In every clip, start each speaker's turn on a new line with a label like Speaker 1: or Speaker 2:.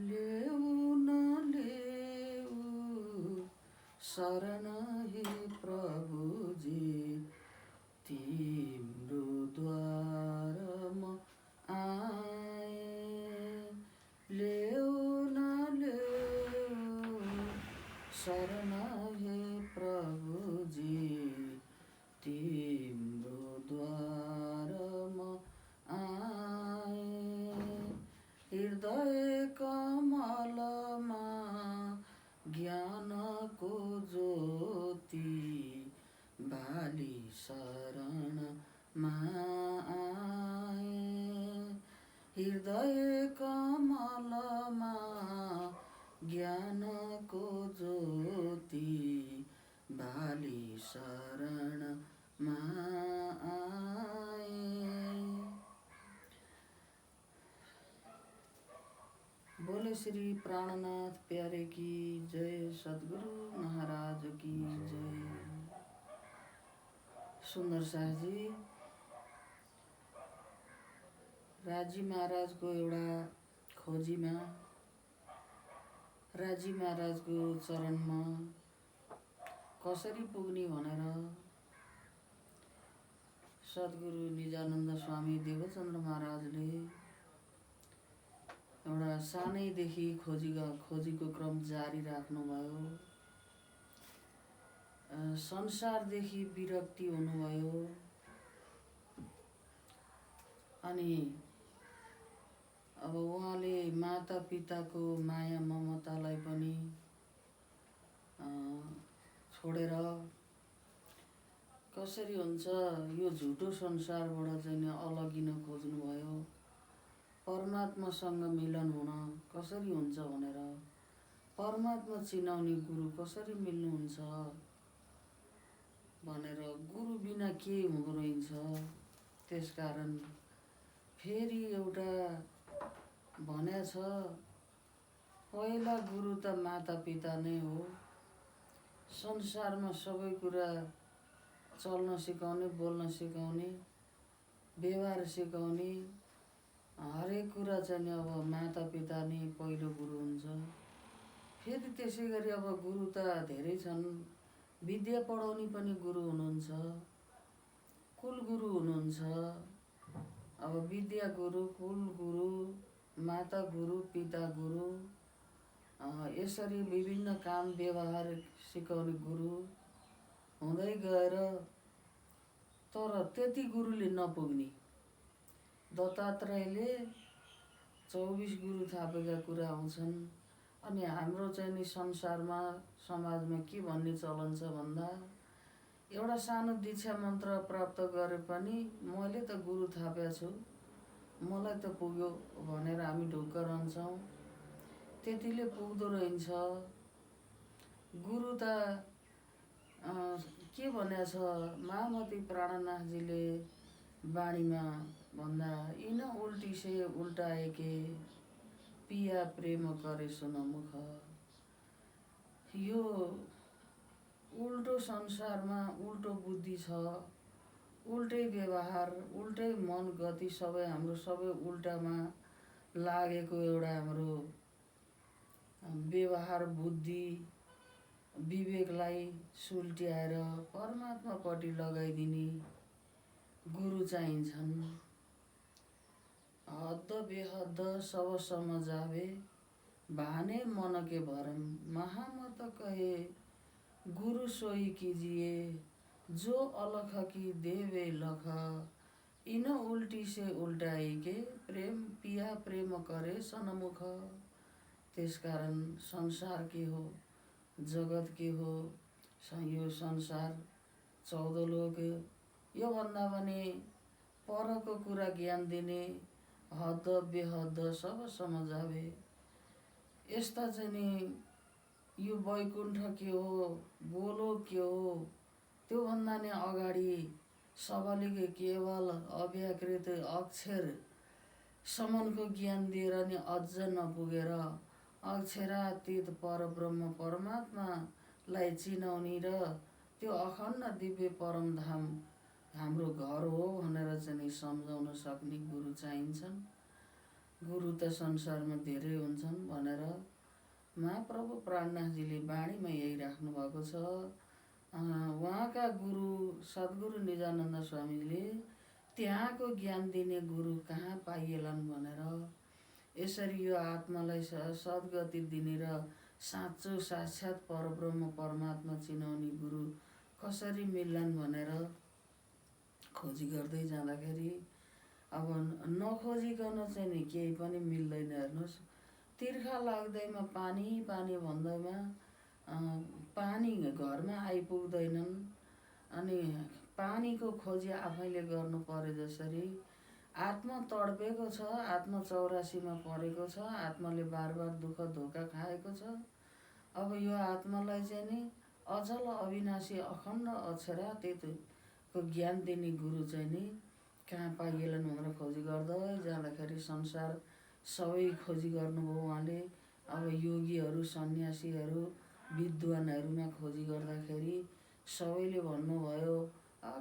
Speaker 1: लेऊ न लेऊ शरण हे प्रभुजी, तिम्रो द्वारमा आए। लेऊ न लेऊ शरण हे प्रभुजी, तिम्रो द्वारमा आए। हृदय कमलमा ज्ञानको ज्योति बाली शरणमा आए। हृदय कमलमा ज्ञानको ज्योति बाली शरणमा आए। बोले श्री प्राणनाथ प्यारे की जय, सद्गुरु महाराज की जय। सुन्दर शाहजी राजी महाराजको एउटा खोजीमा राजी महाराजको चरणमा कसरी पुग्ने भनेर सद्गुरु निजानन्द स्वामी देवचन्द्र महाराजले एउटा सानैदेखि खोजीको क्रम जारी राख्नुभयो। संसारदेखि विरक्ति हुनुभयो अनि अब उहाँले माता पिताको माया ममतालाई पनि छोडेर कसरी हुन्छ यो झुटो संसारबाट चाहिँ अलगिन खोज्नुभयो। परमात्मासँग मिलन हुन कसरी हुन्छ भनेर, परमात्मा चिनाउने गुरु कसरी मिल्नुहुन्छ भनेर, गुरु बिना के हुँदो रहेछ। त्यसकारण फेरि एउटा भन्या छ, पहिला गुरु त माता पिता नै हो। संसारमा सबै कुरा चल्न सिकाउने, बोल्न सिकाउने, व्यवहार सिकाउने हरेक कुरा चाहिँ अब माता पिता नै पहिलो गुरु हुन्छ। फेरि त्यसै गरी अब गुरु त धेरै छन्। विद्या पढाउने पनि गुरु हुनुहुन्छ, कुल गुरु हुनुहुन्छ। अब विद्या गुरु, कुल गुरु, माता गुरु, पिता गुरु, यसरी विभिन्न काम व्यवहार सिकाउने गुरु हुँदै गएर तर त्यति गुरुले नपुग्ने। दत्तात्रेयले 24 गुरु थापेका कुरा आउँछन्। अनि हाम्रो चाहिँ नि संसारमा समाजमा के भन्ने चलन छ भन्दा, एउटा सानो दीक्षा मन्त्र प्राप्त गरे पनि मैले त गुरु थापेको छु, मलाई त पुग्यो भनेर हामी ढुक्क रहन्छौँ। त्यतिले पुग्दो रहेछ। गुरु त के भन्या छ महामती प्राणनाथजीले बाणीमा भन्दा, यिन उल्टी से उल्टाए के पिया प्रेम करे सुनमुख। यो उल्टो संसारमा उल्टो बुद्धि छ, उल्टै व्यवहार, उल्टै मन गति, सबै हाम्रो सबै उल्टामा लागेको एउटा हाम्रो व्यवहार बुद्धि विवेकलाई सुल्ट्याएर परमात्मापट्टि लगाइदिने गुरु चाहिन्छन्। हद बेहद सब समझावे, भाने मन के भरम। महामत कहे गुरु सोई कीजिए, जो अलख की देवे लख। इन उल्टी से उल्टाई के प्रेम पिया प्रेम करे सनमुख। त्यसकारण संसार के हो, जगत के हो, यो संसार 14 लोक, यो भन्दा पनि परको कुरा ज्ञान दिने, हद बेहद सब समझावे। यस्ता चाहिँ नि यो वैकुण्ठ के हो, गोलोक के हो, त्यो भन्दा नि अगाडि सबैले केवल अव्याकृत अक्षर समनको ज्ञान दिएर नि अझ नपुगेर अक्षरातीत परब्रह्म परमात्मालाई चिनाउने र त्यो अखण्ड दिव्य परमधाम हाम्रो घर हो भनेर चाहिँ सम्झाउन सक्ने गुरु चाहिन्छन्। गुरु त संसारमा धेरै हुन्छन् भनेर महाप्रभु प्राणनाथजीले बाणीमा यही राख्नुभएको छ। उहाँका गुरु सद्गुरु निजानन्द स्वामीले त्यहाँको ज्ञान दिने गुरु कहाँ पाइएलान् भनेर यसरी यो आत्मालाई सद्गति दिने र साँचो साक्षात् परब्रह्म परमात्मा चिनाउने गुरु कसरी मिल्लान् भनेर खोजी गर्दै जाँदाखेरि अब नखोजिकन चाहिँ नि केही पनि मिल्दैन। हेर्नुहोस्, तिर्खा लाग्दैमा पानी पानी भन्दैमा पानी घरमा आइपुग्दैनन्। अनि पानीको खोजी आफैले गर्नु परे जसरी आत्मा तडपेको छ, आत्मा 84मा परेको छ, आत्माले बार बार दुःख धोका खाएको छ। अब यो आत्मालाई चाहिँ नि अचल अविनाशी अखण्ड अक्षरातीतको ज्ञान दिने गुरु चाहिँ नि कहाँ पाइएलान् भनेर खोजी गर्दै जाँदाखेरि संसार सबै खोजी गर्नुभयो उहाँले। अब योगीहरू, सन्यासीहरू, विद्वानहरूमा खोजी गर्दाखेरि सबैले भन्नुभयो,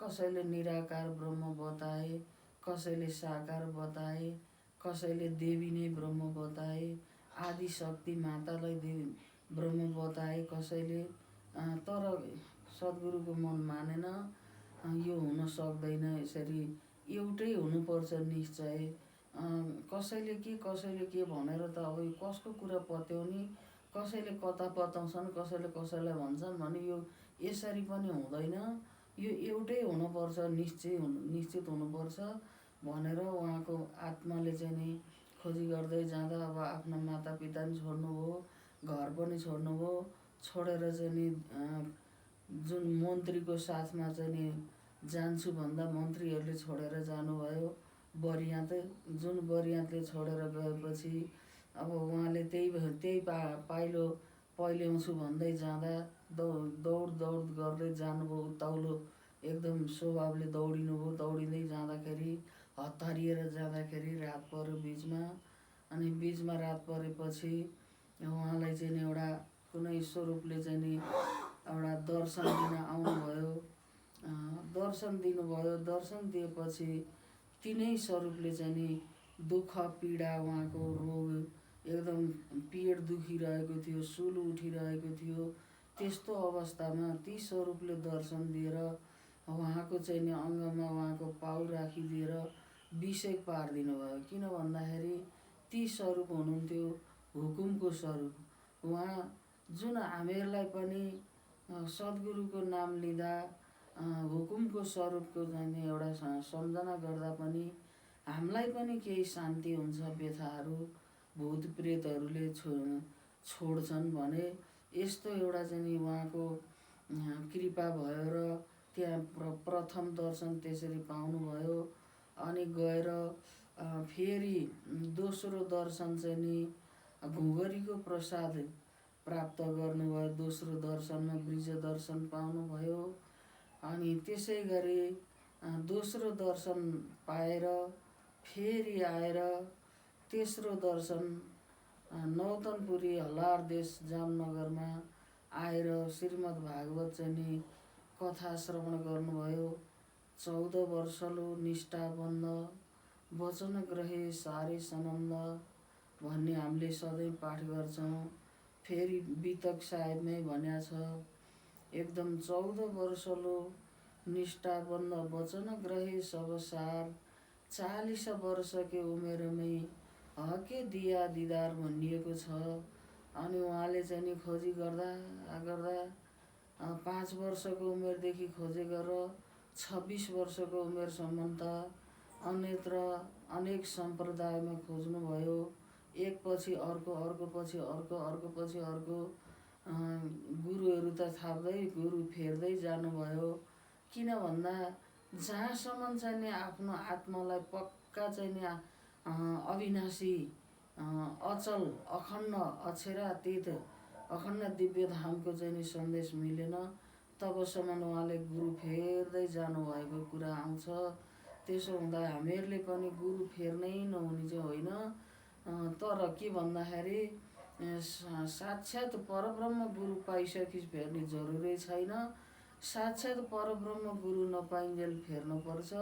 Speaker 1: कसैले निराकार ब्रह्म बताए, कसैले साकार बताए, कसैले देवी नै ब्रह्म बताए, आदि शक्ति मातालाई देवी ब्रह्म बताए कसैले। तर सद्गुरुको मन मानेन, यो हुन सक्दैन, यसरी एउटै हुनुपर्छ निश्चय। कसैले के भनेर त अब यो कसको कुरा पत्याउने, कसैले कता पताउँछन्, कसैले कसैलाई भन्छन् भने यो यसरी पनि हुँदैन, यो एउटै हुनुपर्छ, निश्चित हुनुपर्छ भनेर उहाँको आत्माले चाहिँ नि खोजी गर्दै जाँदा अब आफ्ना मातापिता नि छोड्नुभयो, घर पनि छोड्नुभयो। छोडेर चाहिँ नि जुन मन्त्रीको साथमा चाहिँ नि जान्छु भन्दा मन्त्रीहरूले छोडेर जानुभयो बरियात। जुन बरियातले छोडेर गएपछि अब उहाँले त्यही पाइलो पहिल्याउँछु भन्दै जाँदा दौड गर्दै जानुभयो। उत्ताउलो एकदम स्वभावले दौडिनुभयो। दौडिँदै जाँदाखेरि हतारिएर जाँदाखेरि रात पर्यो बिचमा। अनि बिचमा रात परेपछि उहाँलाई चाहिँ नि एउटा कुनै स्वरूपले चाहिँ नि एउटा दर्शन दिन आउनुभयो। दर्शन दिनुभयो। दर्शन दिएपछि तिनै स्वरूपले चाहिँ नि दुःख पीडा, उहाँको रोग एकदम पेट दुखिरहेको थियो, सुल उठिरहेको थियो। त्यस्तो अवस्थामा ती स्वरूपले दर्शन दिएर उहाँको चाहिँ नि अङ्गमा उहाँको पाउ राखिदिएर विषेक पारिदिनु भयो। किन भन्दाखेरि ती स्वरूप हुनुहुन्थ्यो हुकुमको स्वरूप। उहाँ जुन हामीहरूलाई पनि सद्गुरुको नाम लिँदा हुकुमको स्वरूपको चाहिँ एउटा सम्झना गर्दा पनि हामीलाई पनि केही शान्ति हुन्छ। व्यथाहरू भूत प्रेतहरूले छोड्छन् भने यस्तो एउटा चाहिँ नि उहाँको कृपा भयो र त्यहाँ प्रथम दर्शन त्यसरी पाउनुभयो। अनि गएर फेरि दोस्रो दर्शन चाहिँ नि घुँघरीको प्रसाद प्राप्त गर्नुभयो। दोस्रो दर्शनमा वृष दर्शन पाउनुभयो। अनि त्यसै गरी दोस्रो दर्शन पाएर फेरि आएर तेस्रो दर्शन नौतनपुरी हलार देश जामनगरमा आएर श्रीमद् भागवत चाहिँ नि कथा श्रवण गर्नुभयो। 14 वर्षलो निष्ठाबन्ध वचन ग्रहे सारे सनन्द भन्ने हामीले सधैँ पाठ गर्छौँ। फेरि वितक साहेबमै भन्या छ, एकदम 14 वर्षलो निष्ठाबन्ध वचन ग्रहे सब सार, 40 वर्ष के उमेरमै हके दिया दिदार भनिएको छ। अनि उहाँले चाहिँ नि खोजी गर्दा 5 वर्षको उमेरदेखि खोजेर 26 वर्षको उमेरसम्म त अन्यत्र अनेक सम्प्रदायमा खोज्नुभयो। एक पछि अर्को, अर्को पछि अर्को, अर्को पछि अर्को गुरुहरू त थाप्दै गुरु फेर्दै जानुभयो। किन भन्दा जहाँसम्म चाहिँ नि आफ्नो आत्मालाई पक्का चाहिँ नि अविनाशी, अचल, अखण्ड, अक्षरातीत, अखण्ड दिव्य धामको चाहिँ नि सन्देश मिलेन तबसम्म उहाँले गुरु फेर्दै जानुभएको कुरा आउँछ। त्यसो हुँदा हामीहरूले पनि गुरु फेर्नै नहुने चाहिँ होइन, तर के भन्दाखेरि साक्षात् परब्रह्म गुरु पाइसकेपछि फेर्ने जरुरी छैन। साक्षात् परब्रह्म गुरु नपाइन्जेल फेर्नुपर्छ।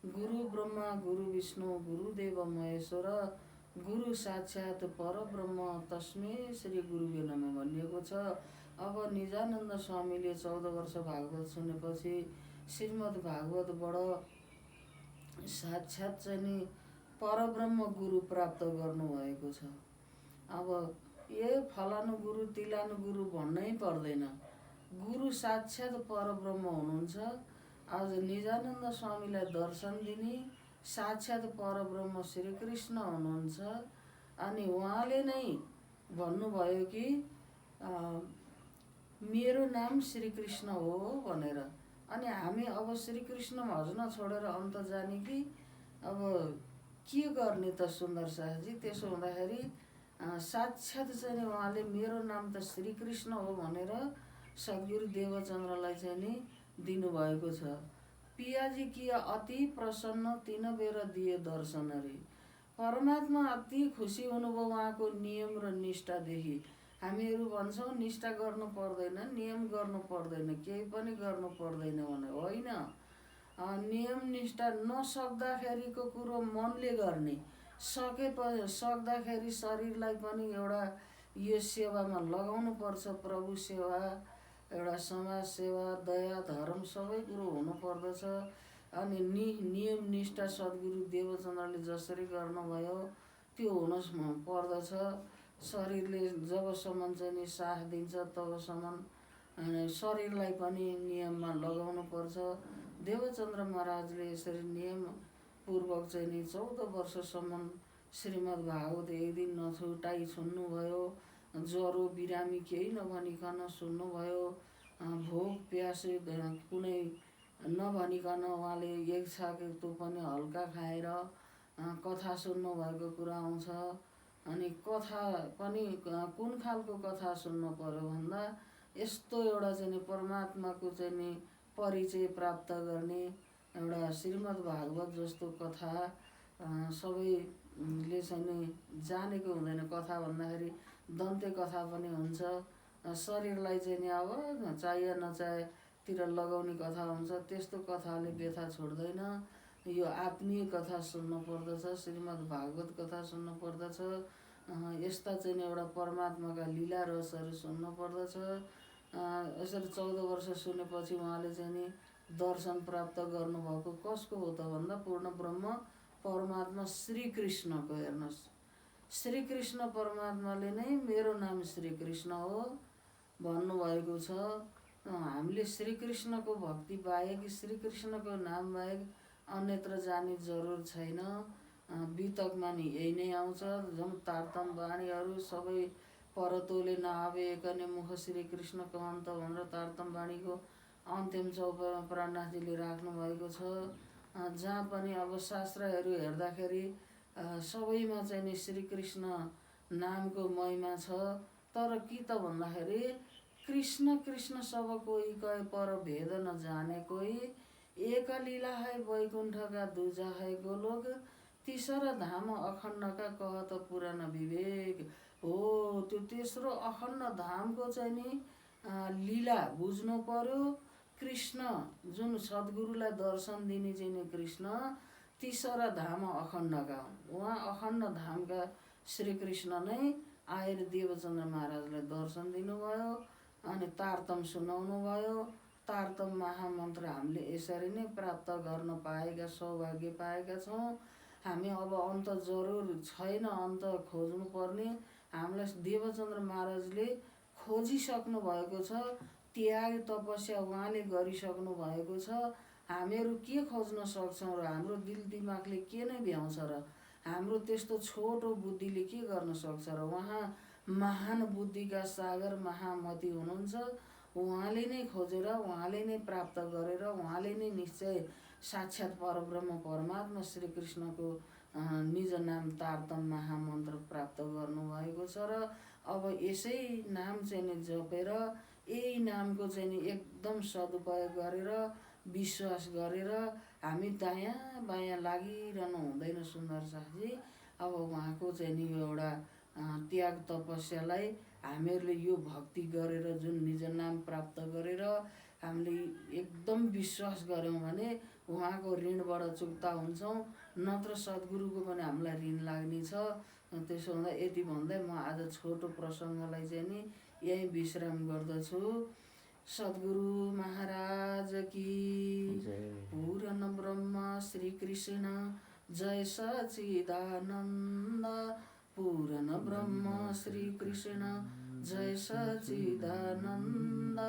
Speaker 1: गुरु ब्रह्मा, गुरु विष्णु, गुरुदेव महेश्वर, गुरु साक्षात् परब्रह्म तस्मै श्री गुरुवे नमः भनिएको छ। अब निजानन्द स्वामीले 14 वर्ष भागवत सुनेपछि श्रीमद् भागवतबाट साक्षात् चाहिँ नि परब्रह्म गुरु प्राप्त गर्नुभएको छ। अब फलानु गुरु तिलानु गुरु भन्नै पर्दैन, गुरु साक्षात् परब्रह्म हुनुहुन्छ। आज निजानन्द स्वामीलाई दर्शन दिने साक्षात् परब्रह्म श्रीकृष्ण हुनुहुन्छ। अनि उहाँले नै भन्नुभयो कि मेरो नाम श्रीकृष्ण हो भनेर। अनि हामी अब श्रीकृष्ण भजन छोडेर अन्त जाने कि अब के गर्ने त सुन्दर साहजी? त्यसो हुँदाखेरि साक्षात् चाहिँ उहाँले मेरो नाम त श्रीकृष्ण हो भनेर सद्गुरु देवचन्द्रलाई चाहिँ नि दिनुभएको छ। पियाजी किया अति प्रसन्न तीन बेर दिए दर्शन रे। परमात्मा अति खुसी हुनुभयो उहाँको नियम र निष्ठादेखि। हामीहरू भन्छौँ निष्ठा गर्नु पर्दैन, नियम गर्नु पर्दैन, केही पनि गर्नु पर्दैन भने होइन। नियम निष्ठा नसक्दाखेरिको कुरो मनले गर्ने, सक्दाखेरि शरीरलाई पनि एउटा यो सेवामा लगाउनु पर्छ। प्रभु सेवा, एउटा समाज सेवा, दया धर्म सबै कुरो हुनुपर्दछ। अनि नियम निष्ठा सद्गुरु देवचन्द्रले जसरी गर्नुभयो त्यो हुन पर्दछ। शरीरले जबसम्म चाहिँ नि साथ दिन्छ तबसम्म शरीरलाई पनि नियममा लगाउनु पर्छ। देवचन्द्र महाराजले यसरी नियमपूर्वक चाहिँ नि 14 वर्षसम्म श्रीमद् भागवत एक दिन नछुटाइ सुन्नुभयो। ज्वरो बिरामी केही नभनिकन सुन्नुभयो। भोक प्यास कुनै नभनिकन उहाँले एक छाक पनि हल्का खाएर कथा सुन्नुभएको कुरा आउँछ। अनि कथा पनि कुन खालको कथा सुन्नु पर्यो भन्दा यस्तो एउटा चाहिँ परमात्माको चाहिँ नि परिचय प्राप्त गर्ने एउटा श्रीमद् भागवत जस्तो कथा सबैले चाहिँ नि जानेको हुँदैन। कथा भन्दाखेरि दन्ते कथा पनि हुन्छ। शरीरलाई चाहिँ नि अब चाहे नचाहेतिर लगाउने कथा हुन्छ। त्यस्तो कथाले व्यथा छोड्दैन। यो आत्मीय कथा सुन्नु पर्दछ, श्रीमद् भागवत कथा सुन्नु पर्दछ। यस्ता चाहिँ नि एउटा परमात्माका लीला रसहरू सुन्नु पर्दछ। यसरी 14 वर्ष सुनेपछि उहाँले चाहिँ नि दर्शन प्राप्त गर्नुभएको कसको हो त भन्दा पूर्ण ब्रह्म परमात्मा श्रीकृष्णको। हेर्नुहोस्, श्रीकृष्ण परमात्माले नै मेरो नाम श्रीकृष्ण हो भन्नुभएको छ। हामीले श्रीकृष्णको भक्ति बाहेक, श्रीकृष्णको नाम बाहेक अन्यत्र जाने जरुर छैन। वितकमा नि यही नै आउँछ। जुन तारतम वाणीहरू सबै परतोले नआवे एकने मुख श्रीकृष्ण कहन्त भनेर तारतम वाणीको अन्तिम चौपाइमा प्राणनाथजीले राख्नु भएको छ। जहाँ पनि अब शास्त्रहरू हेर्दाखेरि सबैमा चाहिँ नि श्रीकृष्ण नामको महिमा छ। तर कि त भन्दाखेरि कृष्ण कृष्ण सब कोही कहे पर भेद न जाने कोही, एक लीला है वैकुण्ठ का दूजा है गोलोक, तीसरा धाम अखण्ड का कहत पुराण विवेक। हो त्यो तेस्रो अखण्ड धामको चाहिँ नि लीला बुझ्नु पर्यो। कृष्ण जुन सद्गुरुलाई दर्शन दिने चाहिँ नि कृष्ण तीसरा धाम अखण्डका हो। उहाँ अखण्ड धामका श्रीकृष्ण नै आएर देवचन्द्र महाराजलाई दर्शन दिनुभयो। अनि तारतम सुनाउनु भयो। तारतम महामन्त्र हामीले यसरी नै प्राप्त गर्न पाएका, सौभाग्य पाएका छौँ। हामी अब अन्त जरुर छैन, अन्त खोज्नु पर्ने। हामीलाई देवचन्द्र महाराजले खोजिसक्नु भएको छ। त्याग तपस्या उहाँले गरिसक्नु भएको छ। हामीहरू के खोज्न सक्छौँ र हाम्रो दिल दिमागले के नै भ्याउँछ र? हाम्रो त्यस्तो छोटो बुद्धिले के गर्न सक्छ र? उहाँ महान बुद्धिका सागर महामती हुनुहुन्छ। उहाँले नै खोजेर, उहाँले नै प्राप्त गरेर, उहाँले नै निश्चय साक्षात् परब्रह्म परमात्मा श्रीकृष्णको निज नाम तारतम महामन्त्र प्राप्त गर्नुभएको छ। र अब यसै नाम चाहिँ नि जपेर, यही नामको चाहिँ नि एकदम सदुपयोग गरेर, विश्वास गरेर हामी दायाँ बायाँ लागिरहनु हुँदैन सुन्दर साथी। अब उहाँको चाहिँ नि एउटा त्याग तपस्यालाई हामीहरूले यो भक्ति गरेर, जुन निज नाम प्राप्त गरेर हामीले एकदम विश्वास गऱ्यौँ भने उहाँको ऋणबाट चुक्ता हुन्छौँ। नत्र सद्गुरुको पनि हामीलाई ऋण लाग्ने छ। त्यसो हुँदा यति भन्दै म आज छोटो प्रसङ्गलाई चाहिँ नि यहीँ विश्राम गर्दछु। सद्गुरु महाराज की पूर्ण ब्रह्म श्री कृष्ण जय सच्चिदानन्द। पूर्ण ब्रह्म श्री कृष्ण जय सच्चिदानन्द।